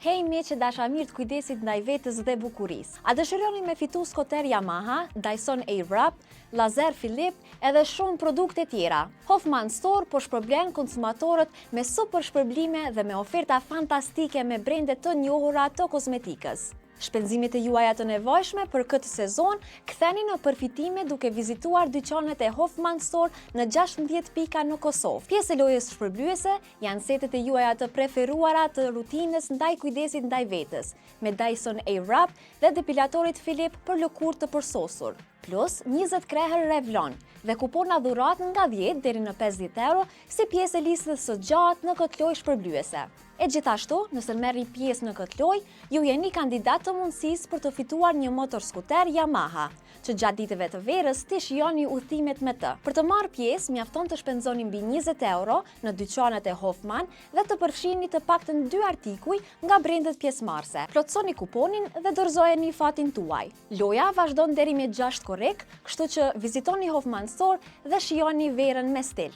Hej miq e dashamirë të kujdesit ndaj vetes dhe bukurisë. A dëshironi me fitu skoter Yamaha, Dyson Airwrap, Lazer Philip edhe shumë produkte tjera? Hoffman Store po shpërblen konsumatorët me super shpërblime dhe me oferta fantastike me brende të njohura të kozmetikës. Shpenzimet e juaja të nevojshme për këtë sezon ktheni në përfitime duke vizituar dyqanet e Hoffman Store në 16 pika në Kosovë. Pjesë e lojës shpërblyese janë setet e juaja të preferuara të rutinës ndaj kujdesit ndaj vetes, me Dyson Airwrap dhe depilatorit Philip për lëkurë të përsosur, plus 20 krehër Revlon dhe kupona dhuratë nga 10 deri në 50 euro si pjesë e listës së gjatë në këtë lojë shpërblyese. E gjithashtu, nëse merrni pjesë në këtë lojë, ju jeni kandidat të mundësisë për të fituar një motorskuter Yamaha, që gjatë ditëve të verës ti shijoni udhëtimet me të. Për të marrë pjesë, mjafton të shpenzoni mbi 20 euro në dyqanet e Hoffman dhe të përfshini të paktën dy artikuj nga brendet pjesëmarrëse. Plotësoni kuponin dhe dorëzojeni fatin tuaj. Loja vazhdon deri me 6 korrik, kështu që vizitoni Hoffman Store dhe shijoni verën me stil.